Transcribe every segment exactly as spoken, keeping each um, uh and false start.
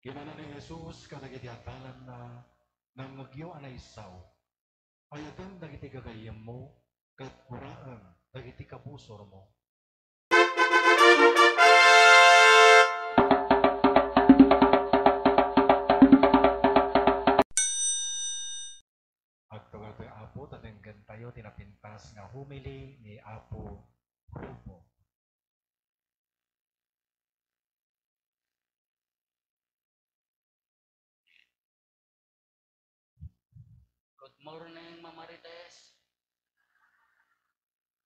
Kinuna ni Jesus kadagiti adalanna, "Nangngegyo a naissaw. Ayaten dagiti gagayyemmo ket uraem dagiti kabusormo." Agtugaw toy Apo, ta denggentayo ti napintas nga homily ni Apo Rubo. Good morning, Mamarites.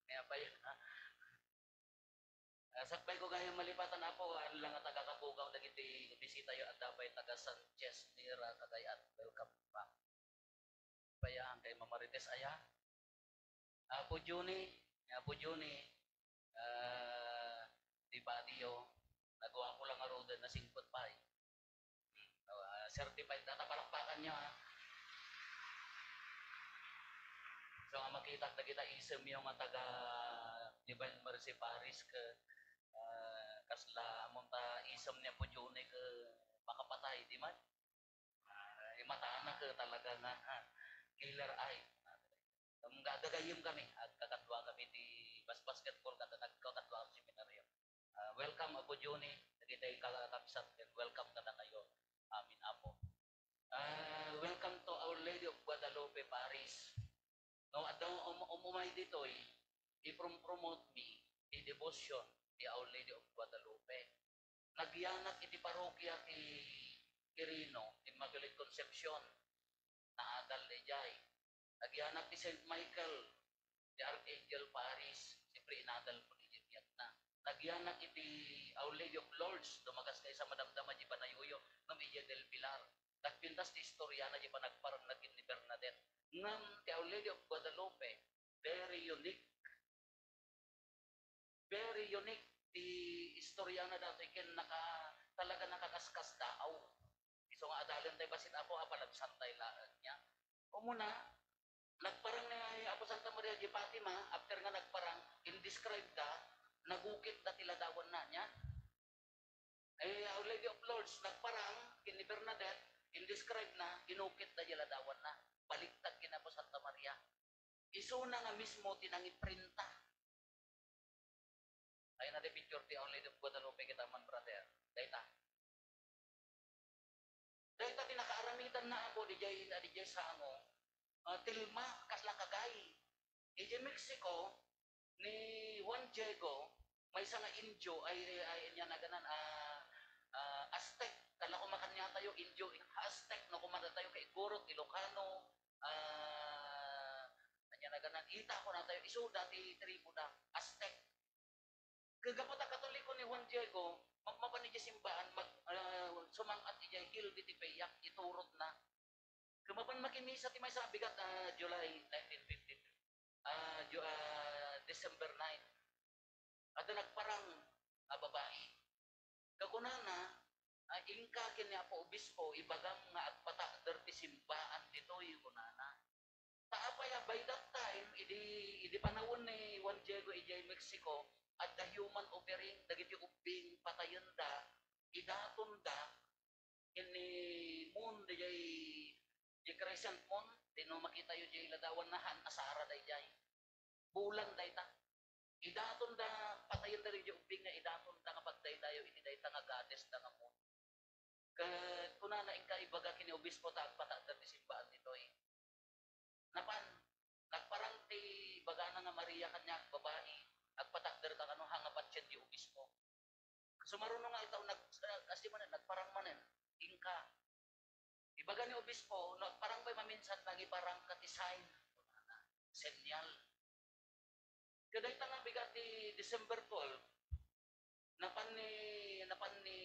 Kaya pa yun, ha? Ah, sakbay ko gayam malipatan, Apo, haan lang nga taga Cabugao dagiti bisitayo, adda pay taga Sanchez, Nira, Cagayan. Welcome back. Bayaan kay Mamarites aya. Apo Juni, Apo Juni, ah, di patio, naguapo lang nga roden, nasingpet pay. Hmm, ah, certified data, palakpakan nyo, ha. So, nga makita dagita isemyo nga taga Divine Mercy Parish ke, ah, kasla, amunta isem ni Apo Juni ke makapatay, di man? Ah, imatana ke talaga nga, ah, killer eye. Ngem gagayyem kami, agkakadua kami ti bas-, basketball, kada nagkakadua kami seminaryo. Ah, welcome, Apo Juni, dagiti kakabsat, and welcome kadakayo. Amin, Apo. Ah, welcome to Our Lady of Guadalupe Parish. No, adda um-, um-, umay ditoy, iprom-promote mi ti devotion ti Our Lady of Guadalupe. Nagyanak iti parokya ti Quirino, Immaculate Concepcion. Naadal idiay. Nagyanak ti Saint Michael, ti Archangel Parish, siyempre, inadal ko ni Juliet na. Nagyanak iti Our Lady of Lourdes, dumakas kay sa madamdama di panayoyo, ngem idiay Del Pilar. Nagpintas ti istorya na di panagparang na ken ni Bernadette. Ngem ti Our Lady of Guadalupe, very unique. Very unique ti istorya na datoy ken naka-, talaga nakakaskasdaaw. Isu nga adalen tay bassit, Apo, a palabsan tay laeng niya. Umuna, nagparang ni Apo Santa Maria di Fatima, after nga nagparang, in-describe da, nagukit da ti ladawan na niya. Eh, Our Lady of Lourdes, nagparang ken ni Bernadette, in-describe na, inukit da di ladawan na. Baliktad ken Apo Santa Maria. Isuna nga mismo ti nangiprinta. Ay na ti picture ti Our Lady of Guadalupe kita man, brother. Dayta. Dayta ti nakaaramidan na, Apo, didiay, didiay sango. Ah, tilma, kasla kagay. Idiay Mexico, ni Juan Diego, maysa nga Indio, ay, ay, ay, ania naganan, ah, ah, Aztec. Kala ko makanyan tayo, Indio, Aztec, no, kumanda tayo kay Igorot, Ilocano, ah, ania naganan, ita ko na tayo, isu dati tribu da, Aztec. Kagapu ta Katoliko ni Juan Diego, mapmapan idiay simbaan, mag-, ah, sumang-at idiay Hill de Tepeyac, iturot na. Kumapan makimisa ti maysa a bigat, ah, July nineteen fifty-three. Ah, Ju-, ah, December nine. Adda nagparang a babai. Kakunana, ah, inka ken ni Apo Obispo, ibagam nga agpatakder ti simbaan ditoy, kunana. Ta apay a by that time, idi, idi panawen ni Juan Diego idiay Mexico, adda human offering, dagiti ubbing, patayenda, idatonda, ken ni moon, diay, diay crescent moon, di no makitayo diay ladawan na, haan a sara daydiay. Bulan dayta. Idatonda, patayenda diay ubbing nga idatonda nga pagdaydayaw iti dayta nga goddess da nga moon. Ket kunana, inka ibaga ken ni Obispo ta agpatakder ti simbaan ditoy. Napan, nagparang ti ibagana nga Maria kaniak, babai, agpatakder ka kano, ha, nga patient ti Obispo. Sumaruno nga itaw nag-, ah, kasi manen, nagparang manen, inka. Ibaga ni Obispo, no agparang pay maminsan, nangiparang ka ti sign. Senyal. Kadayta nga bigat ti December twelve, napan ni, napan ni,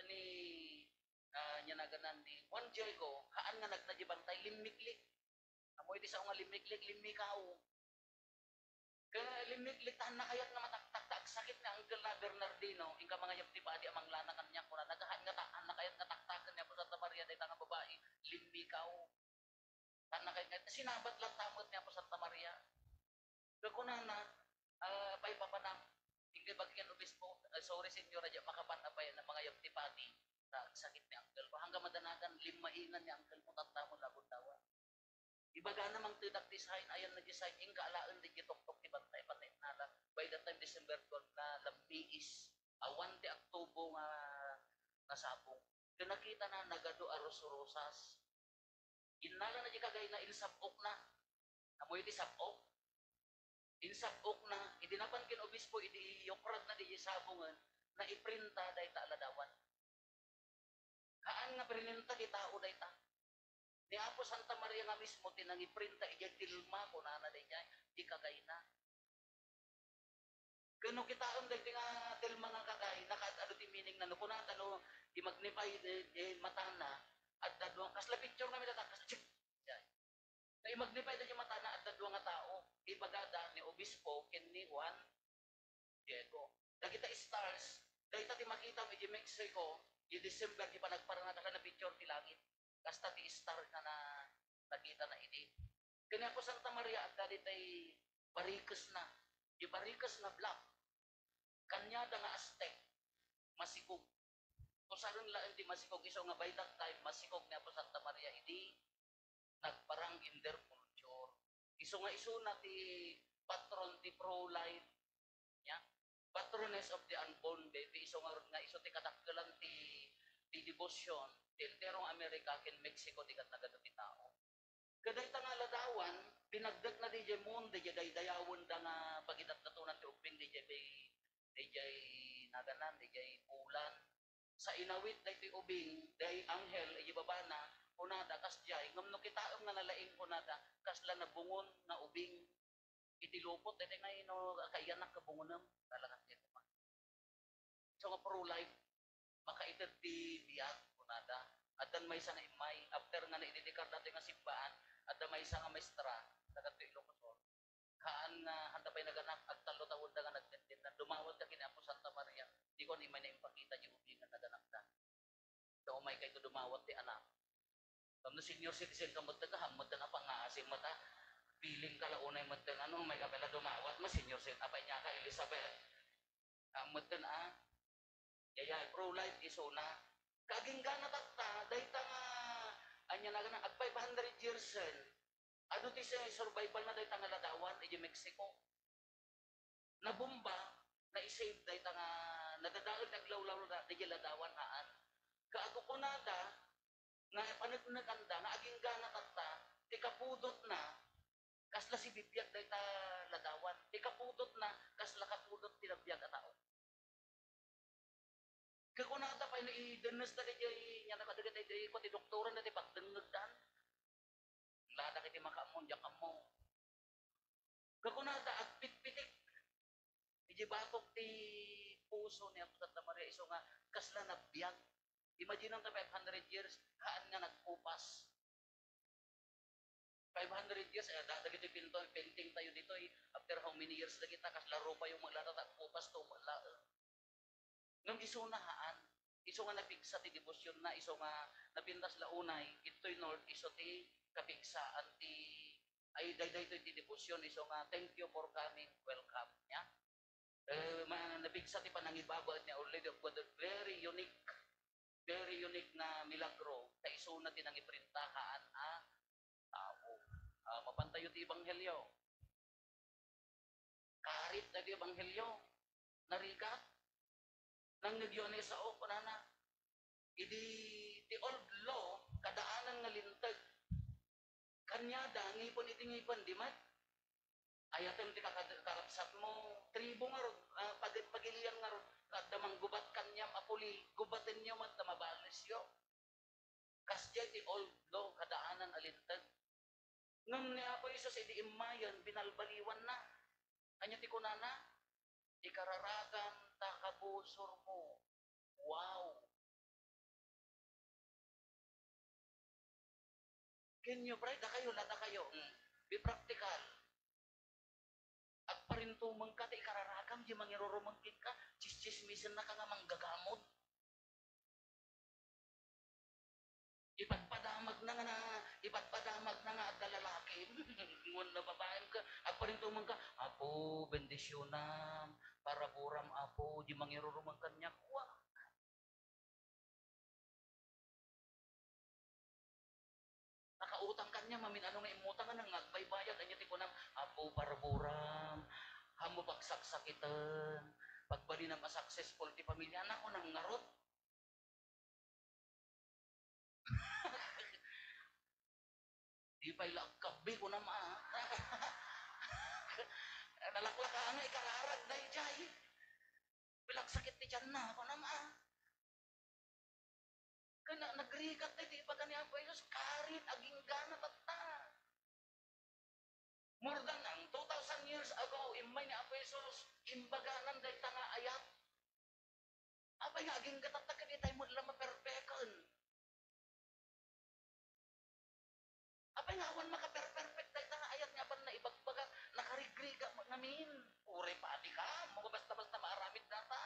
ni, ah, ania naganan ni Juan Diego, haan nga nagna di bantay, limmiklik. Ammo iti sao nga limmiklik, limmikaw. Kaya limmiklik, haan na kayat nga mataktak, ta agsakit nga anggel na Bernardino, inka mangayab ti padi a manglana kaniak, kuna, nagahaan nga ta-, haan na kayat nga taktaken ni Apo Santa Maria, dayta nga babai, limmikaw. Haan na kayat nga, sinabat latta met ni Apo Santa Maria. Kunana, ah, paipapanam, inggay bagi ken obispo, ah, "Sorry, Señora, diak makapan a pay-, na mangayab ti padi, ta agsakit Immaingan ni uncle mo, tatta mo, lagundawat. Ibagana, mangtedak ti sign, ayan na di sign, inka alaen di toktok ti bantay, patay nala. By that time, December twelve na, lambiis. Awan ti agtubo nga nasabong. Ken nakitana, nagadu a rosarosas. Innalana di kagayna, insab-okna. Ammoyo ti sab-ok? Insab-okna, idi napan ken obispo, idi iyukradna di sabongen, naiprinta dayta a ladawan. Haan nga prinenta ti tao dayta. Ni Apo Santa Maria nga mismo ti nangiprinta idiay tilma, kunana daydiay, di kagayna. Ken no kitaem daytoy nga tilma nga kagayna, kaad-adu ti meaning na, no kunada, no, i-magnify di, di matana, adda dua, kasla picture nga mitata, kas-, chik! Diay. No i-magnify daydiay matana, adda dua nga tao, ibagada ni Obispo ken ni Juan Diego. Dagita stars, dayta ti makita mo iti Mexico, iti December, ti panagparangada, kasla na-picture ti langit. Kasta ti star nga na, nakita na idi. Ken ni Apo Santa Maria, adda ditay barikesna. Di barikes nga black. Kaniada nga Aztec, masikog. Usaren laeng ti masikog, isu nga by that time, masikog ni Apo Santa Maria idi nagparang in their culture. Isu nga isuna ti patron ti pro-life, nya? Patroness of the unborn baby, isu nga, nga isu ti kadakkelan ti, ti devotion ti enterong America ken Mexico, ti kat-, nagadu ti tao. Kadayta nga ladawan, pinagdetna diay moon, diay daydayawenda nga pagidatdatonan ti ubbing diay, diay naganan, diay bulan. Sa inawit daytoy ubing, diay anghel, iti babana, kunada, kasdiay, ngem no kitaem nga nalaing, kunada, kasla nabungon nga ubing. Iti lupot, daytoy nga no, kaiyanak, kabungonem, talaga, diay kuma. So, nga pro-life, makaited ti biag, kunada. Addan maysa nga immay, after nga naidedikar datoy nga simbaan, adda maysa nga maestra, taga Ilocos Sur. Haan nga, handa pay naganak, agtallo tawenna nga nagtindinna. Dumawat ka ken ni Apo Santa Maria, di ko ni may naimpakita di ubing nga naganakda. Ta umay kayto dumawat ti anak. Ngem no senior citizen ka met, haan met a pangngaasim met a. Feeling ka la unay met, ano, may ka pala dumawat, ma senior citizen, apay niya ka, Elizabeth. Haan met a. Yaya, pro-life isuna. Kaginggana tatta, dayta nga, anya na, ag five hundred years sen, adu ti se-, survival na dayta nga ladawan, iti Mexico. Nabomba, na-save dayta nga nadadael ti aglawlaw da, daydi ladawan haan. Kakunada, nga paneknekanda, nga aginggana tatta, ti kapudotna, kasla sibibiag dayta ladawan. Ti kapudotna, kasla kapudot ti nabiag a tao. Kakunada pay no idennesta daydiay, nya na kadagiti, daydiay, ko ti doktoran, daydiay pagdengngegdan. Lada kay ti makaammo, diak ammo. Kakunada, agpitpitik iti batok ti puso ni Apo Santa Maria, isu nga kasla nabiag. Imagine ta five hundred years, haan nga nagkupas. Five hundred years, eh, da-, dagiti pinto, painting tayo ditoy, after how many years dagita, kasla rupayo met la, ta kupas to met la, eh. Ngem isuna haan, isu nga napigsa ti debosionna, isu nga napintas la unay, ditoy North, isu ti kapigsaan ti, ay, daydaytoy ti debosion, isu nga, "Thank you for coming, welcome." Nya? Eh, ma-, napigsa ti panangibabaet ni Our Lady of Guadalupe, very unique, very unique nga milagro, ta isuna ti nangiprinta haan a tao. Ah, mapantayo ti ebanghelio. Karit dagiti ebanghelio. Narigat. Nangngegyo a naisao, kunana. Idi ti old law, kadaanan nga linteg. Kaniada, ngipen iti ngipen, di met. Ayatem ti kakad-, kakabsatmo, tribo ngarud, ah, pag-, pagilian ngarud, adda manggubat kaniam a puli, gubatenyo met ta mabalisyo. Kasdiay ti old law, kadaanan a linteg. Ngem ni Apo Jesus idi immayen, binalbaliwanna. Ania ti kunana? "Ikararagam ta kabusormo." Wow! Can you pray? Dakayo la, dakayo. Mm. Be practical. Agparintumeng ka ta ikararagam, di mangirurumeng kenka, tsistsismisen na ka nga manggagamot. Ipadpadamagna nga na, ipadpadamagna nga adda lalaki. Ngem no babaem ka, agparintumeng ka, "Apo, bendisyonam, paraburam, Apo, di mangirurumeng kaniak." Wa. utang kaniam, amin-ano nga immutang, nga agbaybayad, ania ti kunam, "Apo, parburam, haanmo pagsaksakiten, pagbalinam a successful ti pamiliana," kunam ngarud. Di pay la agkabbi, kunam, a. Nalaklaka nga ikararag daydiay. Pila agsakit ti tianna, kunam, a. Ken nagrigat daydi ibaga ni Apo Jesus, karit agingga tatta. More than, ang two thousand years ago, immay ni Apo Jesus, imbaganan dayta nga ayat. Apay nga agingga tatta ket itay met la maperpeken? Apay nga awan makaperperpek dayta nga ayat nga apan naibagbaga, nakarigriga ngamin? Uray padi ka, maga basta-basta maaramid data.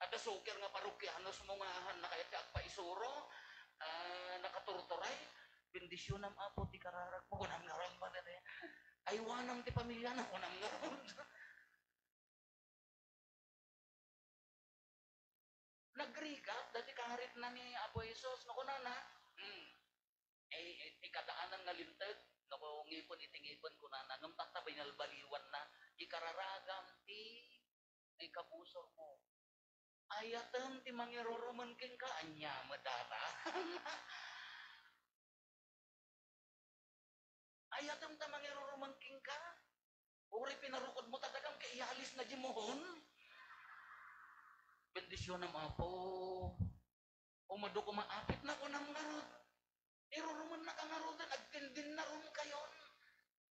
Adda sukir nga parokianosmo nga han nakayat nga agpaisuro, ah, nakaturturay, "Bendisionam, Apo, ti kararagmo," kunam ngarud, padi, "Aywanam ti pamiliana," kunam ngarud. Nagrigat daydi karitna ni Apo Jesus, no, kunana, hmm, ay, ay, ikadaanan nga linteg, no, ngipen iti ngipen, kunana, ngem tatta binalbaliwanna, "Ikararagam ti ikabusormo. Ayatem ti mangirurumen kenka." Ania met data? Ayatem ta mangirurumen kenka? Uray pinarukodmo ta dagam ket iyalisna diay muhon? "Bendisionam, Apo." Umadu koma apitna, kunam ngarud. Irurumennaka ngaruden, agtindinna rumkayon.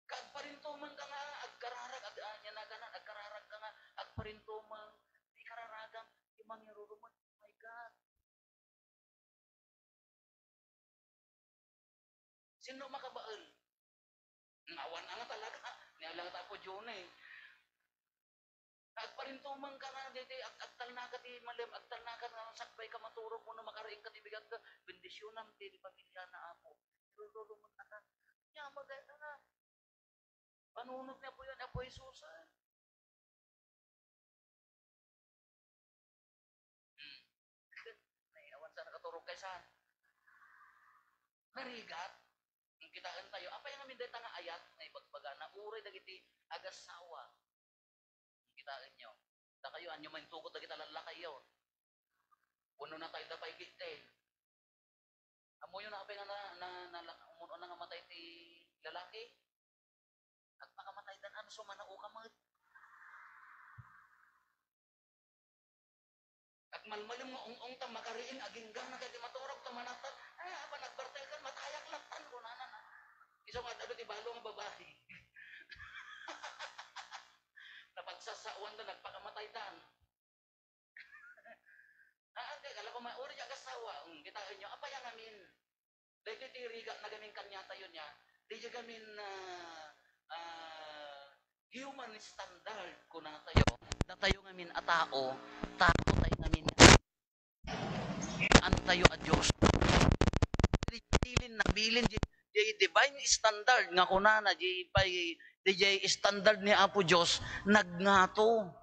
Agparintumengka nga agkararag, ag-, ania naganan, agkararagka nga agparintumeng. Ti kararagam, ti mangirurumen, my God. Sinno makabael? Awan nga talaga. Ni alang ta Apo Johnny. Agparintumengka nga, daydi, ag-, agtalnaka ti malem, agtalnaka nga sakbay ka maturog, wenno makariingka ti bigat ka, bendisionam ti pamiliana, Apo. Pero lolo mo, anak, nia, magay ka nga. Panunot ni Apo yan, Apo Jesus, ah. Hmm. Nay, awan sa nakaturog kay saan. Narigat. Ang kitaen tayo, apay nga minday ta nga ayat nga ibagbagana, uray dagiti agasawa. Kitaenyo. Dakayo, anyo man tugot dagiti lallakayyo. Wenno natayda pay gittin. Ammoyo na apay nga na, na, na, umuna nga matay ti lalaki? Agpakamataydan, ano, sumanao ka met. Agmalmalem nga ung-ung ta makariing, agingga na kay di maturog ta manatag. Ay, apan agbartelkan, matayak lattan, kunana na. Isu nga ad-adu ti balo nga babai. Napagsasaoan da, nagpakamatay dan. Ah, ante, kala ko ma-, uri diay agasawa. Hmm, kitaenyo, apay a ngamin. Daytoy ti rigat na gamin kaniatayo nia, diay gamin, ah, ah, human standard, kunatayo. Datayo ngamin a tao, tao tayo ngamin. Antayo a Dios. Diay bilin, nabilin, diay, diay divine standard nga kunana, diay pay, diay standard ni Apo Dios, nagngato.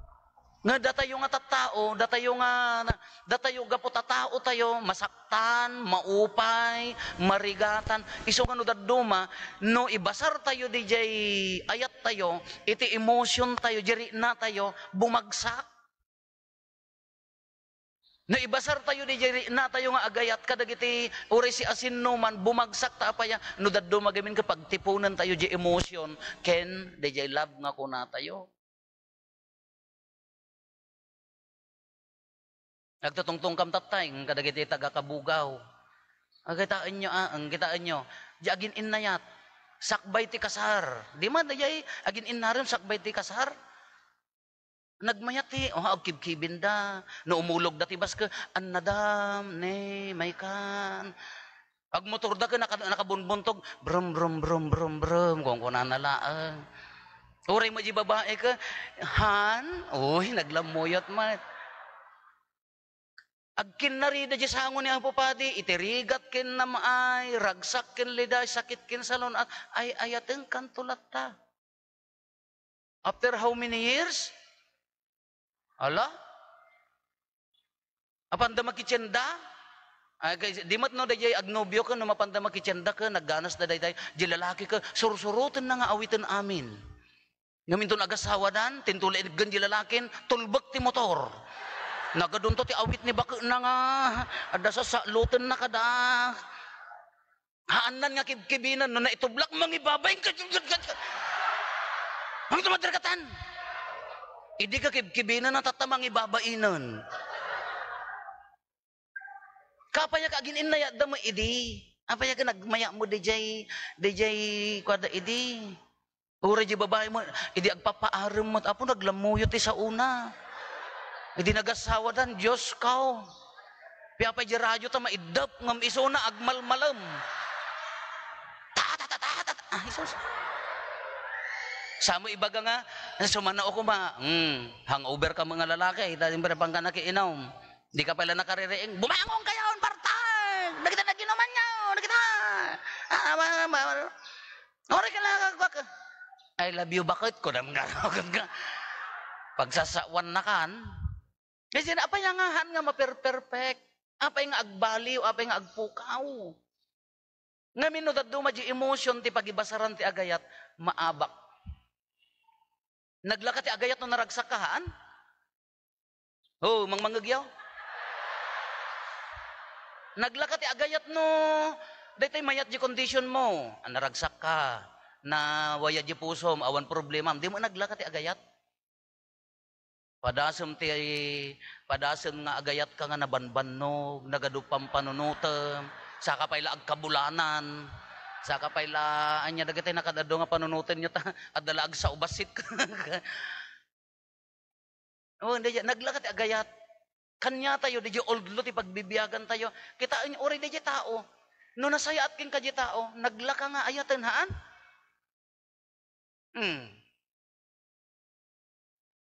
Nga datayo nga tattao, datayo nga, datayo gapu ta tao tayo, masaktan, maupay, marigatan. Isu nga no dadduma, no ibasar tayo diay ayat tayo, iti emotion tayo, diay rikna tayo, bumagsak. No ibasar tayo diay rikna tayo nga agayat kadagiti uray siasinoman, bumagsak ta apay a, no dadduma gamin ket pagtiponen tayo diay emotion ken diay love nga kuna tayo. Nagtutungtong kam tattay, ngem kadagiti taga-Kabugaw. Kitaenyo, ah, ang kitaenyo. Di agin-innayat. Sakbay ti kasar. Di man, dayay, agin-innarem sakbay ti kasar. Nagmayat ti, oh, agkibkibinda. No umulogda ti baske, "Annadam, ne, maykan." Agmotorda ken naka-, nakabunbuntog, "Brum, brum, brum, brum, brum," kunkunana laeng. Uray mo di babae ka, "Han?" Uy, naglammuyot met. Agkinnarida di sango ni Apo Padi, iti rigat ken nam-ay, ragsak ken liday, sakit ken salun-at, ay-ayaten kanto latta. After how many years? Ala? Apanda makitienda? Ay, kay, di met no, dayjay agnobio ken no mapanda makitienda ken nagganas da daydiay, di lalaki ken sursurotenna nga awiten amin. Ngem inton agasawadan, tintulengen di lalakin, tulbek ti motor. Nagadunto ti awit ni baketna nga adda sasalotenna kada. Haannan nga kibkibinen, no naitublak, mangibabain ka. Ang tumader katan. Idi ka kibkibinen, tatta mangibabainen. Kapay ka agin-innayat da mo idi. Apay ka nagmaya mo dijay, dijay kuada idi. Uray di babae mo, idi agpapaarem mo, apo naglammuyo ti saona. Idi nagasawadan, Dios ko. Piapay di radyo ta maiddep, ngem isuna agmalmalem. Ta, ta, ta, ta, ta, ta. Ah, Jesus. Samo ibaga nga, sumano ko ma, hmm, hangover ka mga lalaki, dahil pangka nakiinom. Di ka pala nakaririing, "Bumangon kayo, bartag! Dagita naginuman nyo! Dagita!" Ah, ma, ma, ma, ori ka na, ka, ka, "I love you, bakit?" Ko naman nga, ka. Pagsasawan na kan. Kasi na, apay nga han nga maperperfect? Apay nga agbaliw? Apay nga agpukaw? Ngamin no dadduma di emotion ti pagibasaran ti agayat, maabak. Naglaka ti agayat no naragsak ka, haan? Oh, mangmangegyaw. Naglaka ti agayat no, daytoy mayat di condition mo. Ah, naragsak ka. Nawayat di pusom, awan problemam. Di mo naglaka ti agayat. Padasem ti, padasem nga agayat ka nga nabanbannog, nagadu pampanunotem, saka pay la agkabulanan, saka pay la, anya dagiti nakadado nga panunoten nyo ta, adda la agsaubasit. Oh, hindi, naglaka ti agayat. Kanya tayo, di oldlo ti pagbibiagan tayo. Kita, uray di tao. No nasayaat ken ka di tao, naglaka nga ayaten, haan? Hmm.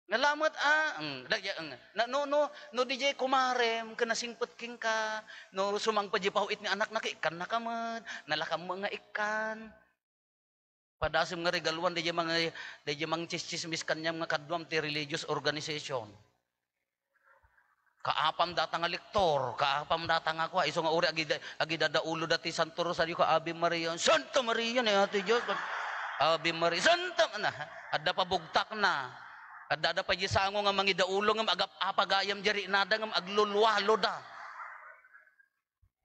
Nalamet, ah, mm, dagya, mm. Na, no, no, no, di jay kumarem, ken nasingpet kenka, no, sumangpet jay paw-it ni anakna, ikkan na ka met, nalakam nga ikkan. Padasem nga regaluan, di jay mang, di jay mangtsismis kaniam nga kaduam ti religious organization. Kaapam data nga lektor, kaapam data nga kua, isu nga uri agida-, agidadaulo dati Santo Rosario ka Ave Maria. Santa Maria ni Apo Dios. Ave Maria. Santa na. Adda pa bugtak na. Adda, adda pa di sango nga mangidaulo ngem agap-apa gayam di riknada ngem aglulualo da.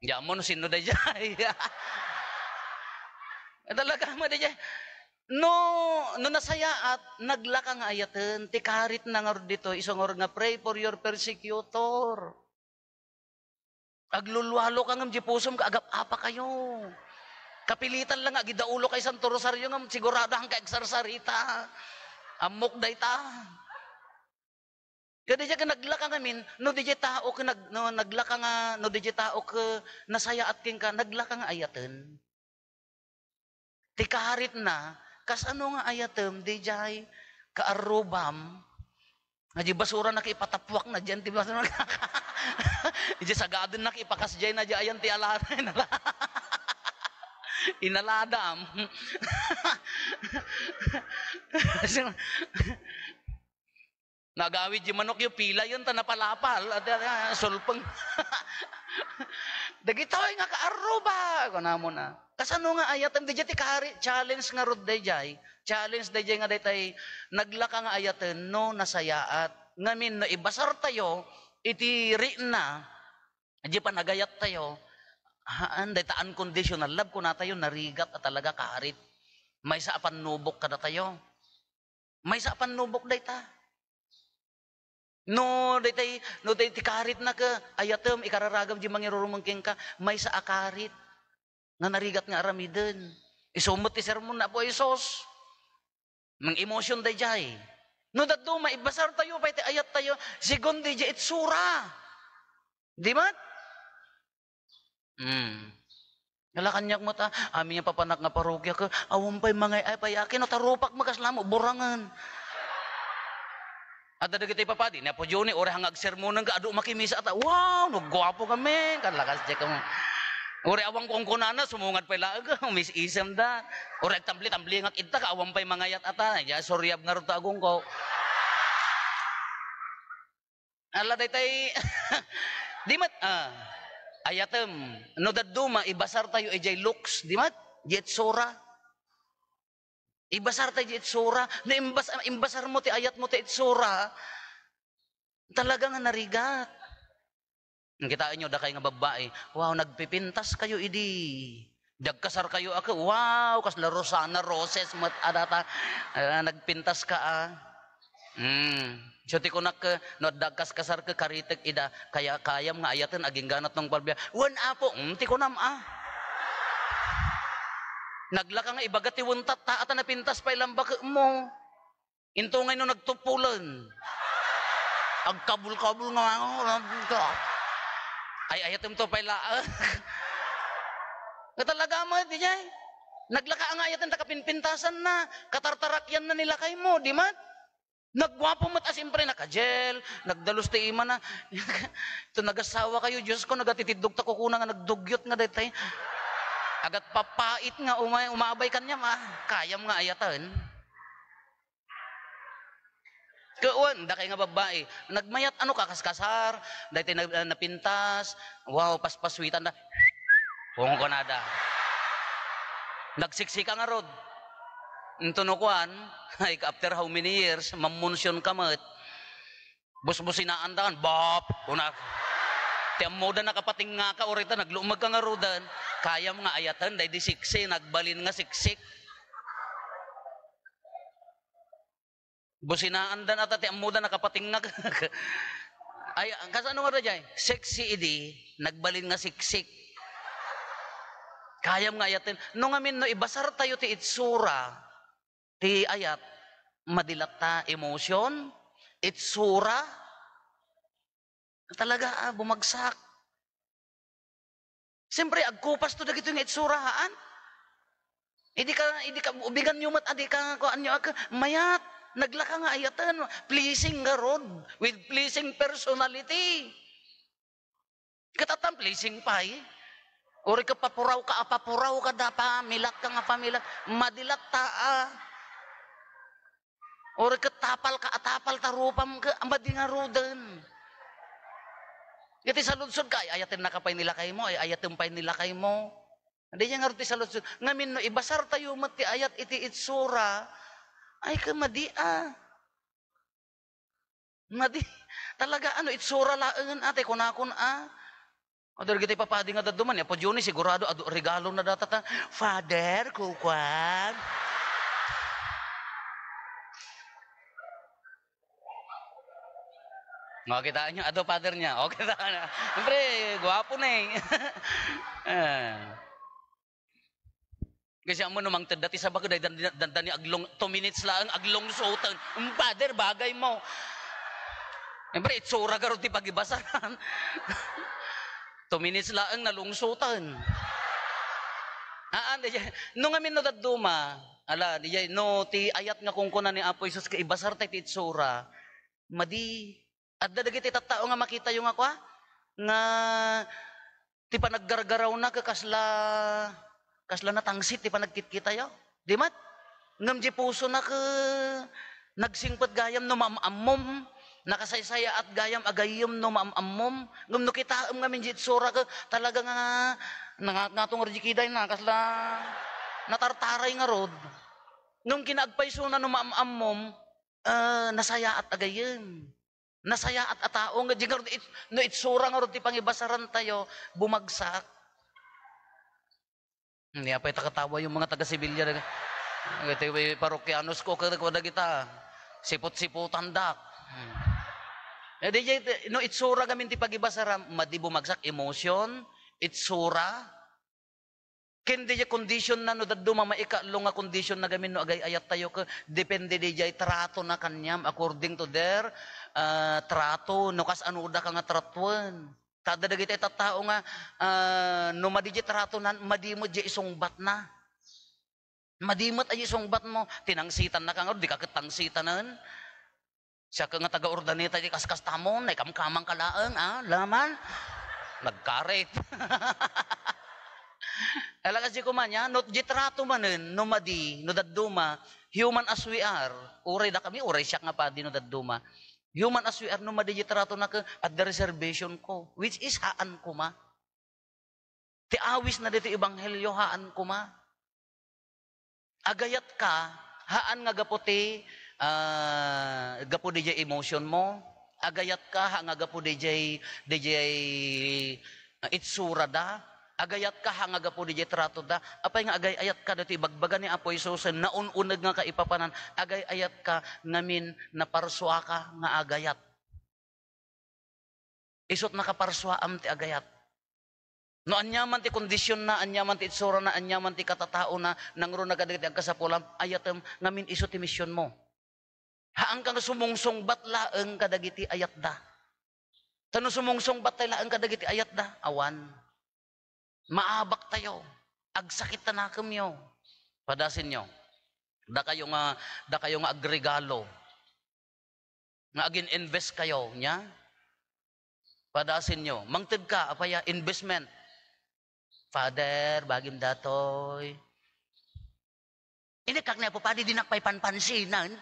Diamon sino da jay. Talaga mo da jay. No, no nasayaat, naglaka nga ayaten, ti karitna ngarud ditoy, isu ngarud nga pray for your persecutor. Aglulualo ka ngem di pusom ka, agap-apa kayo. Kapilitan lang nga agidaulo kay Santo Rosario ngem sigurado han ka agsarsarita. Ammok dayta. Kadi jay ka naglaka ngamin, no di jay tao ka nag-, no, naglaka nga, no di jay tao ka nasayaat kenka, naglaka nga ayaten. Ti karitna, kasano nga ayatem, di jay kaarrubam, nga di basura na ka ipatapuak na diyan, di basura na. Di sagad na ka ipakas diay na di ayan ti alana, inala-, inaladam. Nagawid di manok yo, pilayon ta napalapal, at, ah, sulpeng. Dagitoy nga kaarruba, kunamon na. Kasano nga ayatem, di ti kari-, challenge ngarud dayjay. Challenge dayjay nga daytay, naglaka nga ayaten, no, nasayaat. Ngamin, no, ibasar tayo, iti rikna, di panagayat tayo, haan, dayta unconditional love, kuna tayo, narigat a talaga karit. Maysa a pannubok kada tayo. Maysa a pannubok dayta. No, daytay, no, daytay karitna ka, ayatem, ikararagam di mangirurumeng kenka, maysa a karit nga narigat nga aramiden. Isu met ti sermon na Apo Jesus. Mang emotion dayjay. No, dadduma, ibasar tayo, pay ti ayat tayo, segun dayjay itsura. Di met? Hmm. Nala kaniak met, ah, amin nga papanak nga parokya ka, awan pay mangay-ay pay akin, no, tarupak mo kasla mo, burangen. Adda dagiti papadi, ni Apo Johnny, uri hang agsermonen ka, adu makimisa ata, "Wow, no, guwapo kami," kan lakas di ka mo. Uri awan kung kunana, sumungad pay laeng ka, umis-isem da. Uri agtambli-tambli nga kita, ka awan pay mangayat ata, ya, suryab nga ruta agungko. Ala, daytay, di met, ah. Ayatem, no dadduma, ibasartayo idiay looks, di met? Di itsura. Ibasartayo di itsura. No imbas-, imbasarmo ti ayatmo ti itsura, talaga nga narigat. Kitaenyo, dakay nga babbai, wow, nagpipintaskayo idi. Di agkasarkayo a ke, wow, kasla Rosana Roses met a data. Ah, nagpintaska a. Hmm. So, ti kunak, no adda agkaskasar ke, karitek ida, kaya, kayam nga ayaten, agingganat nung palbia. Wen, Apo, hmm, ti kunam a. Naglaka nga ibaga ti wentat, ta ata napintas pay lambaketmo. Into ngay no nagtupulen. Agkabul-kabul nga, ay, ayatem to pay laeng. Nga talaga met, di jay. Naglaka nga ayaten ta kapinpintasan na, katartarakian na ni lakay mo, di met? Nagguapo met a, siyempre, naka-gel, nagdalus ti imana. Ito, nagasawa kayo, Diyos ko, nagatitiddog ta kukuna nga nagdugyot nga daytay. Agat papait nga umay, umabay kanyam, ah. Kayam nga ayaten. Kuan, dakay nga babbai, nagmayat ano, kakaskasar, daytay na, napintas, wow, paspaswitan da. Kung kunada. Nagsiksika ngarud. Into no kuan, ay, after how many years, mamunsion ka met. Busbusinaan da kan, bap, kuna. Ti ammoda nakapatingngaka, orita, naglumeg ka ngaruden. Kayam nga ayaten, daydi siksi, nagbalin nga siksik. Businaandan ata ti ammoda nakapatingngak. Ay, kasano nga da jay? Sexy idi, nagbalin nga siksik. Kayam nga ayaten. No ngamin, no ibasartayo ti itsura, ti ayat, madi latta, emotion, itsura, talaga, ah, bumagsak. Siyempre, agkupas to dagitoy nga itsura, haan? Idi ka, idi ka, ubiganyo met, adi ka, kuanyo, ag-, mayat, naglaka nga ayaten, pleasing ngarud, with pleasing personality. Katatan, pleasing pay. Uri ka papuraw ka, a papuraw ka da, pamilat ka nga pamilat, madi latta, ah. Uri ket tapal ka, a tapal ta rupam ket madi ngaruden. Iti saludsod ka, ay, ayaten naka pay ni lakay mo, ay, ayaten pay ni lakay mo. Diay ngarud ti saludsod. Ngamin no ibasartayo met ti ayat iti itsura, ay, ket madi a. Madi, talaga, ano, itsura laengen a, ti kunakon a. Adu dagiti papadi nga dadduma, ni Apo Johnny, sigurado, adu, regalo na data ta, "Father, kukuan." Nga, kitaan nyo, adu, father niya. O, kita na. Siyempre, gwapo na eh. Ah. Kasi amo no mangted dati sa bakod ay dan-, dan-, dani aglong-, two minutes laeng aglungsoten. "Mm, Father, bagay mo." Siyempre, itsura garud ti pagibasaran. Two minutes laeng nalungsoten. Haan, di jay. No ngamin no dadduma, ala, di jay, no ti ayat nga kunkuna ni Apo Jesus nga ibasarta ti itsura, madi, adda dagiti tattao nga makitayo nga kua, nga ti panaggargarawna ket kasla, kasla natangsit ti panagkitkitayo. Di met? Ngem di pusona ket nagsingpet gayam no maam-ammom, nakasaysayaat gayam a gayyem no maam-ammom. Ngem no kitaem ngamin di itsura ket talaga nga nangatngatong ri di kidayna, kasla natartaray ngarud. Ngem kinaagpaysona no maam-ammom, eh, nasayaat a gayyem. Nasayaat a tao nga di ngarud it-, no itsura ngarud ti pangibasarantayo, bumagsak. Hmm, ni apay ta katawa yung mga taga-Sevilla, daga-, iti parokianos ko, kada ko dagita, sipot-sipotandak. Hmm. Eh, di, di, no itsura gamin ti pagibasaram, madi bumagsak, emotion, itsura, ken diay kondisyon na, no dadduma, maikaallo nga kondisyon na gamin no agay-ayattayo ket depende diay trato na kaniam, according to their, ah, trato, no kasano daka nga tratuen. Ta adda dagiti tattao nga, ah, no madi diay trato na, madi met diay isungbatna. Madi met diay isungbatmo, tinangsitan na ka nga, di ka ket tangsitanen. Siak nga taga-Urdaneta, di kaskastamon, naikamkamang ka laeng, ah, laman. Nagkarit. Ala, kasi kumanya, no, di trato manen, no madi, no dadduma, human as we are, uray da kami, uray siak nga padi, no dadduma. Human as we are, no madi di trato na ke, adda reservation ko, which is haan kuma. Ti awisna ditoy ebanghelio, haan koma. Agayatka, haan nga gapu ti, ah, gapu didiay emotion mo. Agayatka, haan nga gapu didiay, didiay, ah, itsurada. Agayatka, haan nga gapu didiay tratoda. Apay nga agay-ayatka ditoy ibagbaga ni Apo Jesus, naun-uneg nga kaipapanan. Agay-ayatka ngamin naparsuaka nga agayat. Isut' nakaparsuaam ti agayat. No aniaman ti kondisionna, aniaman ti itsurana, aniaman ti katataona, nangruna kadagiti agkasapulam, ayatem ngamin isu ti misionmo. Haanka nga sumungsungbat laeng kadagiti ayatda. Ta no sumungsungbattay laeng kadagiti ayatda, awan. Maabaktayo. Agsakit ti nakemyo. Padasenyo. Dakayo nga, dakayo nga agregalo. Nga agin-invest kayo, nya? Padasenyo. Mangted ka, apay a, investment. Father, bagim datoy. Inikkak ni Apo Padi, dinak pay panpansinan.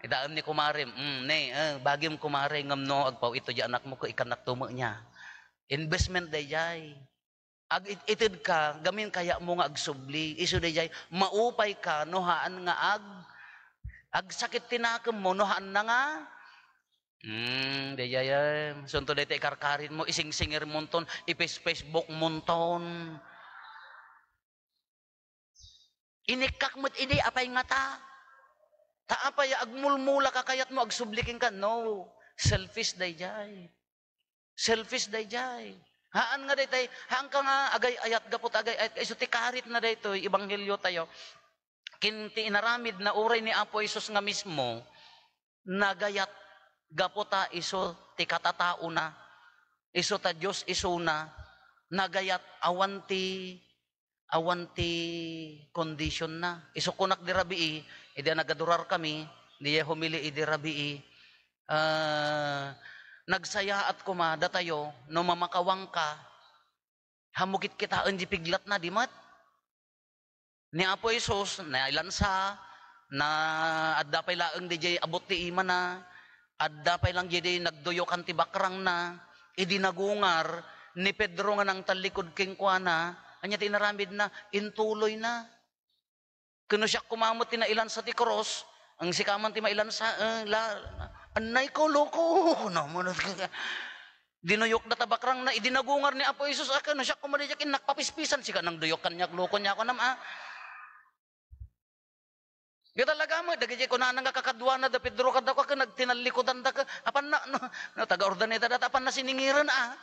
Idaem ni kumarem, "Mm, ne, eh, bagim kumare, ngem no agpaw-it to di anakmo, ket ikannakto met nia." Investment daydiay. Ag-, it-, itedka, gamin kayatmo nga agsubli. Isu daydiay, maupay ka no haan nga ag-, agsakit ti nakemmo, no haan na nga Hmm, daydiay, eh. Sunto dayta ikarkarit mo, isingsingir monton, ipis-Facebook monton. Inikkak met idi, apay ngata? Ta apay, agmulmula ka kayat mo, agsubli kenka? No. Selfish daydiay. Selfish daydiay. Haan nga daytay, haan ka nga agay-ayat, gapu ta agay-ayat ka. Isu ti karitna daytoy, ebanghelio tayo. Ken ti inaramid na uray ni Apo Jesus nga mismo, nagayat gapu ta isu ti katataona, isu ta Dios isuna, nagayat awan ti, awan ti kondisionna. Isu kunak di rabii, idi a nagadurar kami, di homili idi rabii, ah, nagsayaat koma datayo no mamakawangka, Hammo kitkitaen di piglatna, di met? Ni Apo Jesus, nailansa, na adda pay laeng didiay abut ti imana, adda pay lang didiay nagduyokan ti bakrangna, idi nagungar ni Pedro nga nangtallikud kenkuana, ania ti inaramidna? Intuloyna. Ken no siak koma met ti nailansa ti krus, ang sika man ti mailansa, eh, la, annay ko, loko. No, mo, dinuyok da ta bakrangna, idi nagungar ni Apo Jesus, a, ken no siak koma didiak, innakpapispisan, sika nang duyok kaniak, loko niak, kunam, a. Di talaga mo, dagiti kunana nga kakaduana da Pedro, kadda ko, ken nagtinallikudan da, ke, apan na, no, no, taga Urdaneta data, apan na siningiran, a.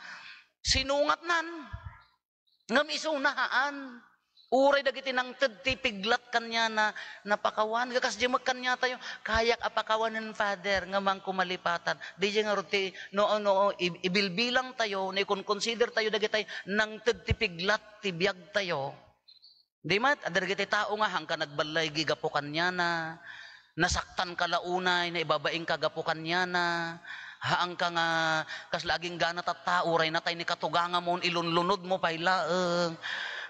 Sinungatnan. Ngem isuna haan. Uray dagiti nangted ti piglat kaniana, napakawan. Kasdiay met kaniatayo, kayak a pakawanen, Father, ngem haanko malipatan. Didiay ngarud ti, no, no, i-, ibilbilangtayo, no ikonkonsidertayo dagiti nangted ti piglat ti biagtayo. Di met, adda dagiti tao nga haanka nagballaygi gapu kaniana, nasaktanka la unay, naibabainka gapu kaniana, haanka nga kasla aginggana tatta, uray natay ni katugangamon, ilunlunodmo pay laeng.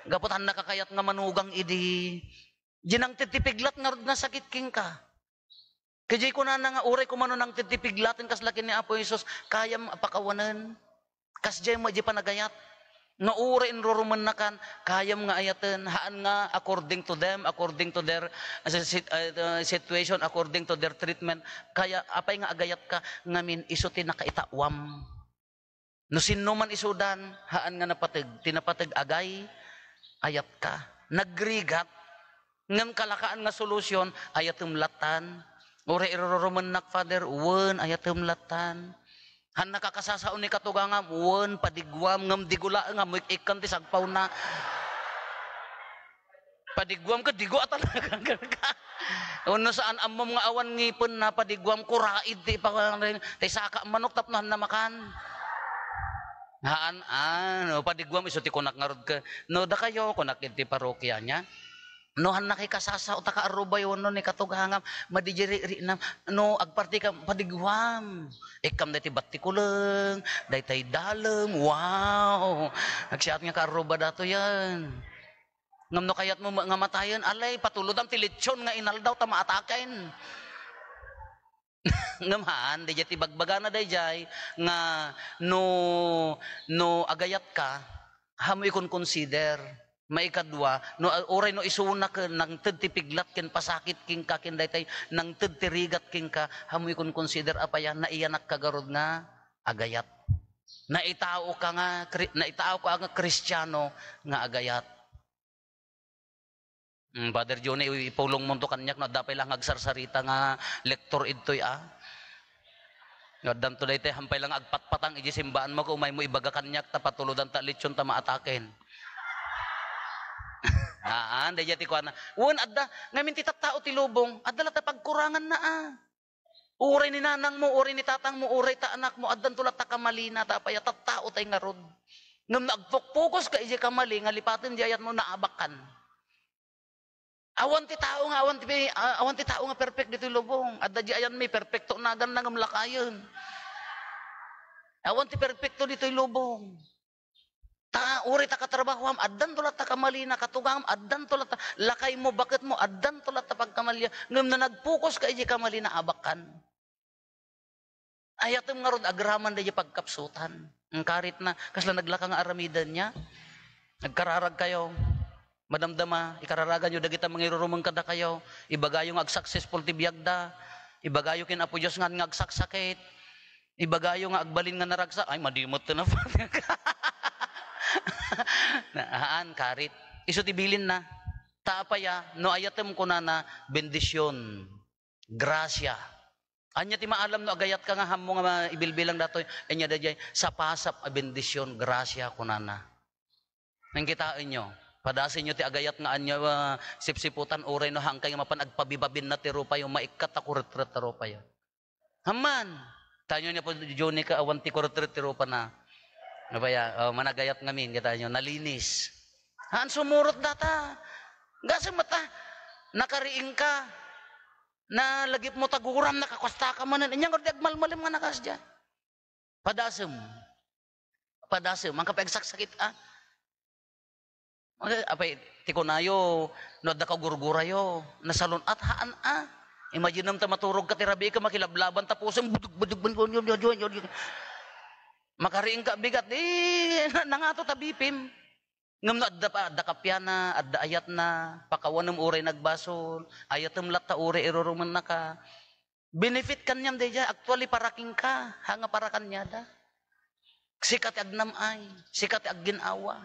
Gapu ta haannaka kayat nga manugang idi. Di nangted ti piglat ngarud nasakit kenka. Kadiay kunana nga, uray koma no nangted ti piglaten kasla ken ni Apo Jesus, kayam a pakawanen. Kasdiay met di panagayat. Nga uray inrurumennakan, kayam nga ayaten, haan nga according to them, according to their, uh, sit-, uh, situation, according to their treatment. Kaya, apay nga agayatka, ngamin isu ti nakaitawam. No sinno man isudan, haan nga napateg. Ti napateg, agay-ayatka. Nagrigat. Ngem kalakaan nga solusyon, ayatem lattan. Uray irurumennak, Father, wen, ayatem lattan. Haannaka kasasao ni katugangam, wen, padiguam, ngem digo laeng, ammo ik-ikkan ti sagpawna. Padiguam ket digo a talaga. Wenno saan ammom nga awan ngipenna, padiguam, kuraid ti ipa-, ti saka manok tapno haanna makan. Haan, ah, no, padiguam isu ti kunak ngarud ke-, no, dakayo, kunak iti parokia niya. No, haannaka kasasao ta ka arrubay wenno ni katugangam, madi di riknam, no, agpartikam, padiguam. Ikkam daytoy battikuleng, daytoy dalem, wow! Nagsiat nga kaarruba datoyen. Ngem no kayatmo nga matayen, alay, patulodam ti lechon nga inaldaw ta maataken. Ngem haan, dayjay ti bagbagana dayjay nga no, no agayatka, haanmo ikonkonsider. Maikadua, no, uray no isuna ken nangted ti piglat ken pasakit kenka ken daytay nangted ti rigat kenka, haanmo ikonkonsider, apay a, naiyanakka garud nga agayat. Naitaoka nga Kri-, naitaoka nga Kristiano nga agayat. Mm, Father Johnny, i-, ipulongmonto kaniak no adda pay lang agsarsarita nga lektor idtoy, a. No addanto daytoy, haanpay lang agpatpatang iti simbaanmo, ket umaymo ibaga kaniak ta patulodanta a litson ta maataken. Haan, daydiay ti kuana. Wen, adda, ngamin ti tattao ti lubong, adda latta pagkuranganna, a. Uray ni nanangmo, uray ni tatangmo, uray ta anakmo, addanto latta kamalina, ta apay a, tattao tay ngarud. Ngem no agpukpukoska idiay kamali nga lipaten di ayatmo, naabakkan. Awan ti tao nga, awan ti, ah, awan ti tao nga perfect ditoy lubong. Adda di ayanmi, perfecto naganna ngem lakayen. Awan ti perfecto ditoy lubong. Ta, uray ta katrabahoam, addanto latta kamalina, katugangam, addanto latta, lakaymo, baketmo, addanto latta pagkamalia. Ngem no nagpukoska idiay kamalina, abakkan. Ayatem ngarud agraman daydiay pagkapsutan. Ang karit na, kasla naglaka nga aramidenyo. Nagkararag kayo. Madamdama, ikararaganyo dagita mangirurumeng kadakayo. Ibagayo nga agsuccessful ti biagda. Ibagayo ken Apo Dios nga, nga agsaksakit. Ibagayo nga agbalin nga naragsak. Ay, madi met ti napan. Na, haan, karit. Isu ti bilinna. Ta apay a, no ayatem kunana, bendision. Grasia. Ania ti maalam no agayatka nga haanmo nga ma-, ibilbilang datoy? Ania daydiay, sapasap a bendision, grasia, kunana. Nangkitaenyo, padasenyo ti agayat nga ania, ah, sipsiputan, uray no haankay nga mapan agpabibabinna ti rupayo, maikkat a kuretret ti rupayo. Amman, tanyo ni Apo Johnny ka, awan ti kuretret ti rupana. Apay a, oh, managayat ngamin, kitaenyo, nalinis. Haan sumurot data. Gasem met a, nakariingka. Nalagipmo ta guram, nakakuastaka manen. Ania ngarud ti agmalmalem nga nakasdiay? Padasem. Padasem. Ang kapag saksakit, a. Apay, ti kunayo, no adda kagurgurayo, nasalun-at, haan, a. Imaginem ta maturogka ti rabii ket makilablaban ta pusem, budug, budug, budug, budug, budug, budug. Makariingka bigat, di, na-, nangato ta bipim. Ngem no adda pa, adda kapiana, adda ayatna, pakawanem uray nagbasol, ayatem latta uray irurumennaka. Benefit kaniam daydiay, actually, para kenka, ha nga para kaniada. Sika ti agnam-ay, sika ti aggin-awa.